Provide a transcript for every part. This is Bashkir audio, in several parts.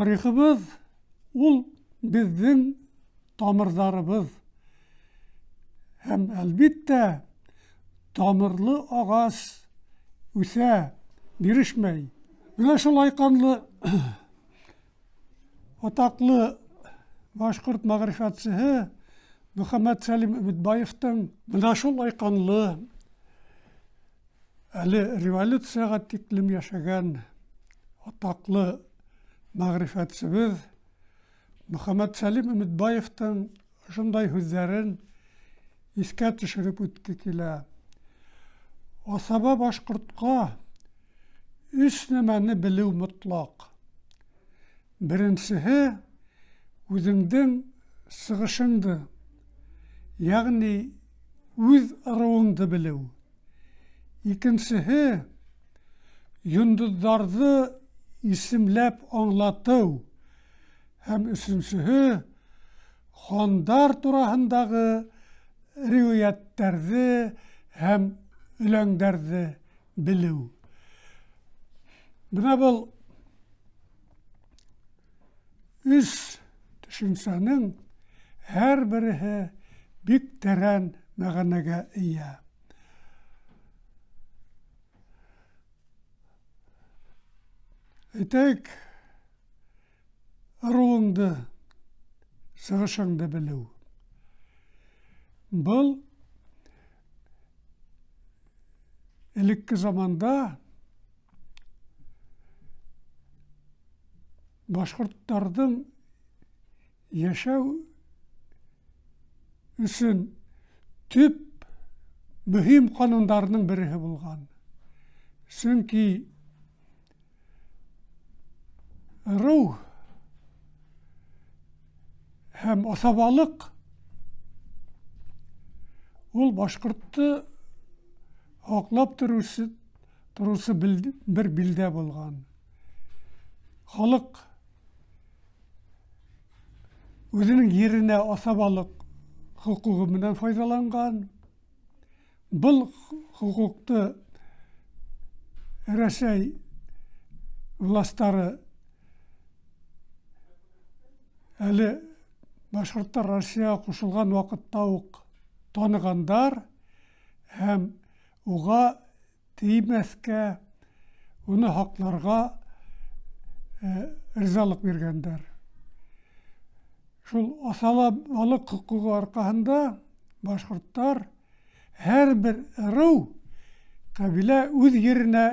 Тарихыбыҙ ул беҙҙең тамырҙарыбыҙ. Һәм әлбиттә, тамырлы ағас үҫә, бирешмәй. Менә шул айҡанлы атаҡлы башҡорт мәғрифәтсеһе Мөхәммәтсәлим Өмөтбаевтың менә шул айҡанлы әле революцияға тиклем йәшәгән атаҡлы мәғрифәтсебеҙ Мөхәммәтсәлим Өмөтбаевтың ошондай һүҙҙәрен иҫкә төшөрөп үтке килә. Аҫаба башҡортҡа өс нәмәне белеү мотлаҡ. Беренсеһе үҙеңдең сығышыңды, йәғни үҙ ырыуыңды белеү. Икенсеһе йондоҙҙарҙы исемләп аңлатыу. Һәм өсөнсөһө хандар тураһындағы риүәйәттәрҙе һәм өләңдәрҙе белеү. Бына был өс төшөнсәнең һәр береһе бик тәрән мәғәнәгә эйә. Әйтәйек, ырыуыңды, сығышыңды белеү. Был элекке заманда башҡорттарҙың йәшәү өсөн төп мөһим ҡанундарының береһе булған. Сөнки ырыу һәм аҫабалыҡ ул башҡортто һаҡлап тороусы бер билдә булған. Халыҡ үҙенең еренә аҫабалыҡ хоҡуғы менән файҙаланған. Был хоҡуҡты Рәсәй властары әле башҡорттар Россияға ҡушылған ваҡытта уҡ танығандар һәм уға теймәҫкә, уны һаҡларға ризалыҡ биргәндәр. Шул аҫабалыҡ хоҡуғы арҡаһында башҡорттар һәр бер ырыу, ҡәбилә үҙ еренә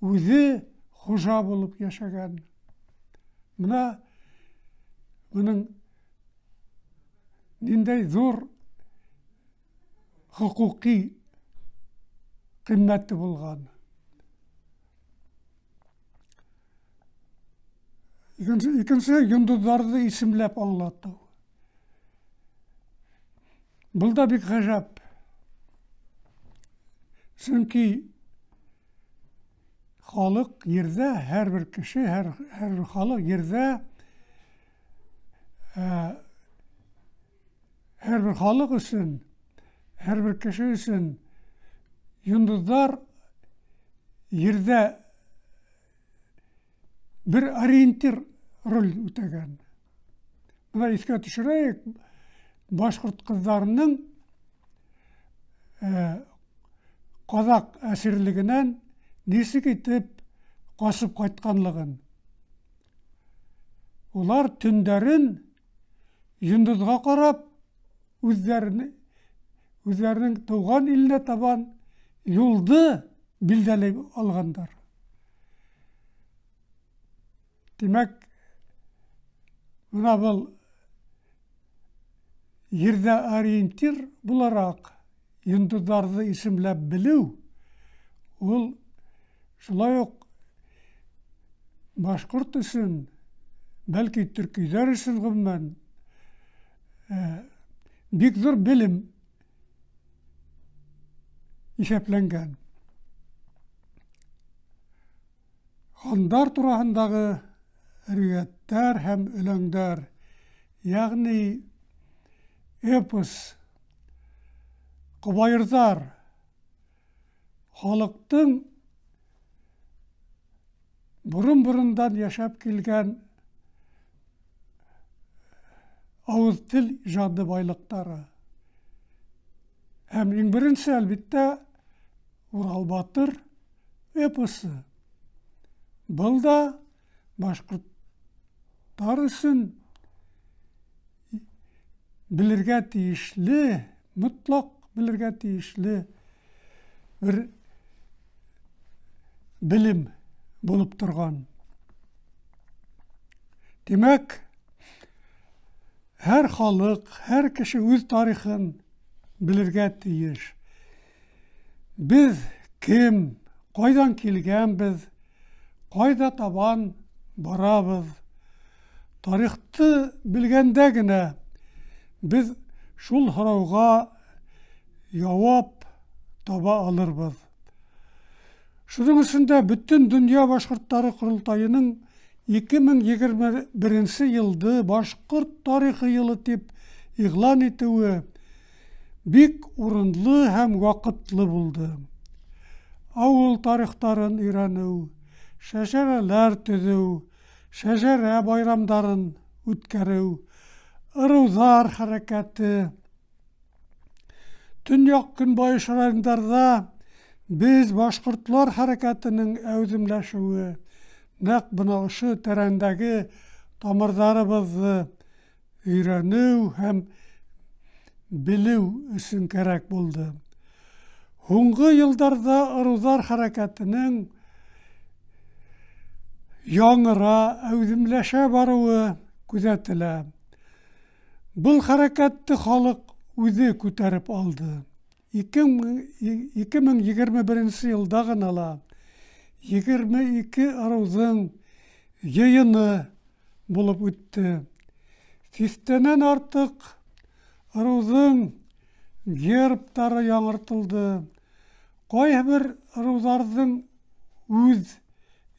үҙе хужа булып йәшәгән. Бына бының ниндәй ҙур хоҡуҡи ҡиммәте булған. Икенсе йондоҙҙарҙы исемләп аңлатыу. Был да бик ғәжәп. Сөнки халыҡ ерҙә, һәр бер кеше, һәр бер халыҡ ерҙә, һәр бер халыҡ өсөн, һәр бер кеше өсөн йондоҙҙар ерҙә бер ориентир роль үтәгән. Бына иҫкә төшөрәйек, башҡорт ҡыҙҙарының ҡаҙаҡ әсирлегенән нисек итеп ҡасып ҡайтҡанлығын. Улар төндәрен йондоҙға ҡарап үҙҙәренең тыуған иленә табан юлды билдәләй алғандар. Тимәк, бына был ерҙә ориентир булараҡ йондоҙҙарҙы исемләп белеү, ул шулай уҡ башҡорт өсөн, бәлки төркөйҙәр өсөн ғөмүмән бик ҙур белем иҫәпләнгән. Хандар тураһындағы риүәйәттәр һәм өләңдәр, йәғни эпос, ҡобайырҙар халыҡтың борон-борондан йәшәп килгән Ауыҙ тел ижады байлыҡтары. Һәм иң беренсе, әлбиттә, Урал батыр эпосы. Был да башҡорттар өсөн белергә тейешле, мотлаҡ белергә тейешле бер белем булып торған. Тимәк, һәр халыҡ, һәр кеше үҙ тарихын белергә тейеш. Беҙ кем, ҡайҙан килгәнбеҙ, ҡайҙа табан барабыҙ? Тарихты белгәндә генә беҙ шул һорауға яуап таба алырбыҙ. Шуның өсөн дә бөтөн донъя башҡорттары ҡоролтайының 2021 йылды башҡорт тарихы йылы тип иғлан итеүе бик урынлы һәм ваҡытлы булды. Ауыл тарихтарын өйрәнеү, шәжәрәләр төҙөү, шәжәрә байрамдарын үткәреү, ырыуҙар хәрәкәте, төньяҡ-көнбайыш райондарҙа беҙ башҡортлар хәрәкәтенең әүҙемләшеүе нәҡ бына ошо тәрәндәге тамырҙарыбыҙҙы өйрәнеү һәм белеү өсөн кәрәк булды. Һуңғы йылдарҙа ырыуҙар хәрәкәтенең яңыра, әүҙемләшә барыуы күҙәтелә. Был хәрәкәтте халыҡ үҙе күтәреп алды. 2021 йылда ғына ла 22 ырыуҙың йыйыны булып үтте. Тиҫтәнән артыҡ ырыуҙың гербтары яңыртылды. Ҡайһы бер ырыуҙарҙың үҙ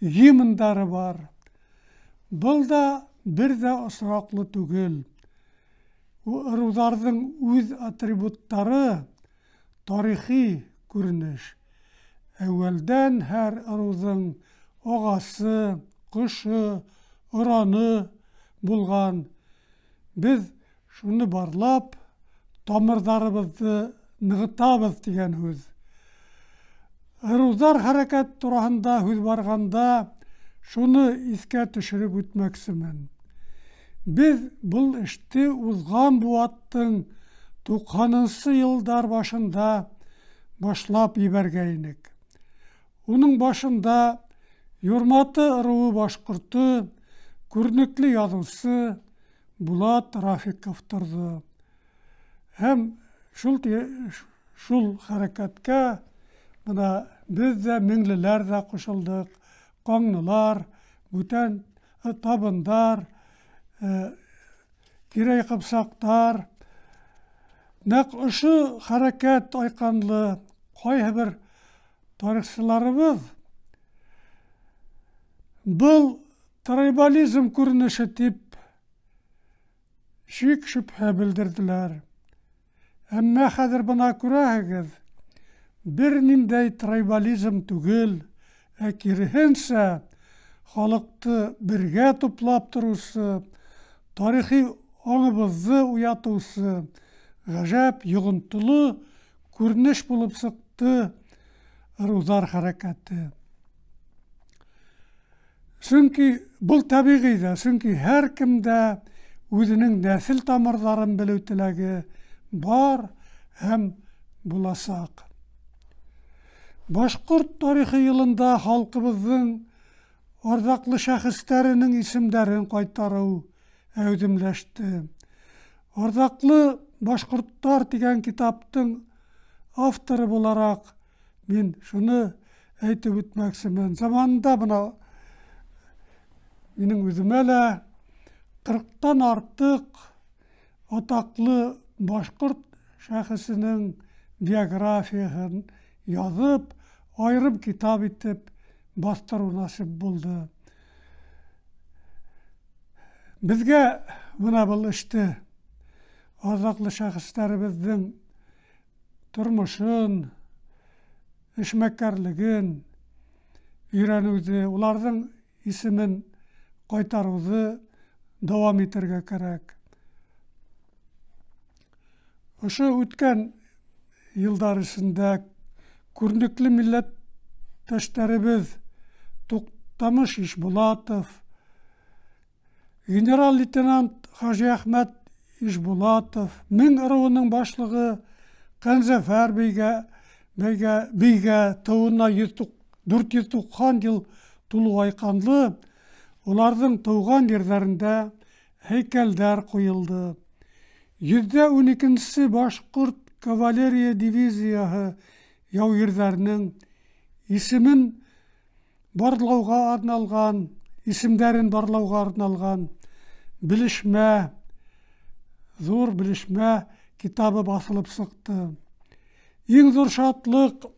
гимндары бар. Был да бер ҙә осраҡлы түгел. Ырыуҙарҙың үҙ атрибуттары тарихи күренеш. Әүәлдән һәр ырыуҙың ағасы, ҡошо, ораны булған. Беҙ шуны барлап, тамырҙарыбыҙҙы нығытабыҙ тигән һүҙ. Ырыуҙар хәрәкәт тураһында һүҙ барғанда шуны иҫкә төшөрөп үтмәксемен. Беҙ был эште уҙған быуаттың 90-нсы йылдар башында башлап ебәргәйнек. Уның башында Юрматы ырыуы башҡорто, күренекле яҙыусы Булат Рафиков торҙо. Һәм шул хәрәкәткә бына беҙ ҙә, меңлеләр ҙә ҡушылдыҡ, ҡаңнылар, бүтән табындар, кирәй ҡыпсаҡтар. Нәҡ ошо хәрәкәт айҡанлы ҡайһы бер тарихсыларыбыҙ был трайбализм күренеше тип шик-шөбһә белдерҙеләр. Әммә хәҙер бына күрәһегеҙ, бер ниндәй трайбализм түгел, ә киреһенсә халыҡты бергә туплап тороусы, тарихи аңыбыҙҙы уятыусы ғәжәп йоғонтоло күренеш булып сыҡты ырыуҙар хәрәкәте. Сөнки был тәбиғи ҙә, сөнки һәр кем дә үҙенең нәҫел тамырҙарын белеү теләге бар һәм буласаҡ. Башҡорт тарихы йылында халҡыбыҙҙың арҙаҡлы шәхестәренең исемдәрен ҡайтарыу әүҙемләште. Арҙаҡлы башҡорттар тигән китаптың авторы булараҡ мин шуны әйтеп үтмәксемен. Заманында бына минең үҙемә лә 40-тан артыҡ атаҡлы башҡорт шәхесенең биографияһын яҙып, айырым китап итеп баҫтырыу насип булды. Беҙгә бына был эште арҙаҡлы шәхестәребеҙҙең тормошон, эшмәкәрлеген өйрәнеүҙе, уларҙың исемен ҡайтарыуҙы дауам итергә кәрәк. Ошо үткән йылдар эсендә күренекле милләттәштәребеҙ Туҡтамыш Ишбулатов, генерал-лейтенант Хажиәхмәт Ишбулатов, Мең ырыуының башлығы Ҡәнзәфәр бейгә тыуына 490 йыл тулыу айҡанлы, уларҙың тыуған ерҙәрендә һәйкәлдәр ҡуйылды. 112-нсе башҡорт кавалерия дивизияһы яугирҙәренең исемен барлауға арналған, исемдәрен барлауға арналған белешмә, ҙур белешмә китабы баҫылып сыҡты. Иң ҙур шатлыҡ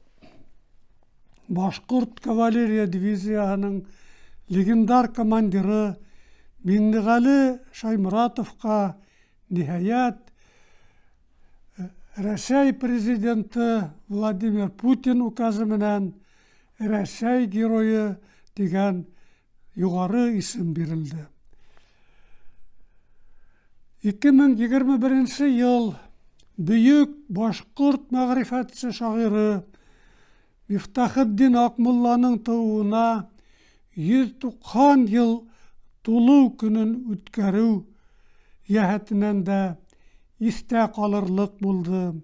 башҡорт кавалерия дивизияһының легендар командиры Миңнеғәле Шайморатовҡа ниһайәт Рәсәй президенты Владимир Путин указы менән Рәсәй геройы тигән юғары исем бирелде. 2021 йыл бөйөк башҡорт мәғрифәтсе шағиры Мифтахетдин Аҡмулланың тыуыуына 190 йыл тулыу көнөн үткәреү йәһәтенән дә иҫтә ҡалырлыҡ булды.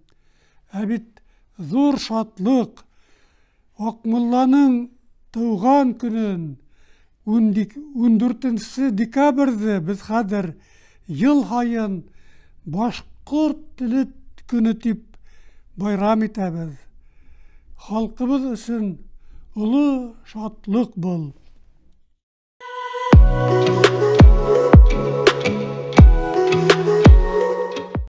Ә бит ҙур шатлыҡ Аҡмулланың тыуған көнөн 14 декабрҙе беҙ хәҙер йыл һайын башҡорт теле көнө тип байрам итәбеҙ. Халҡыбыҙ өсөн оло шатлыҡ был.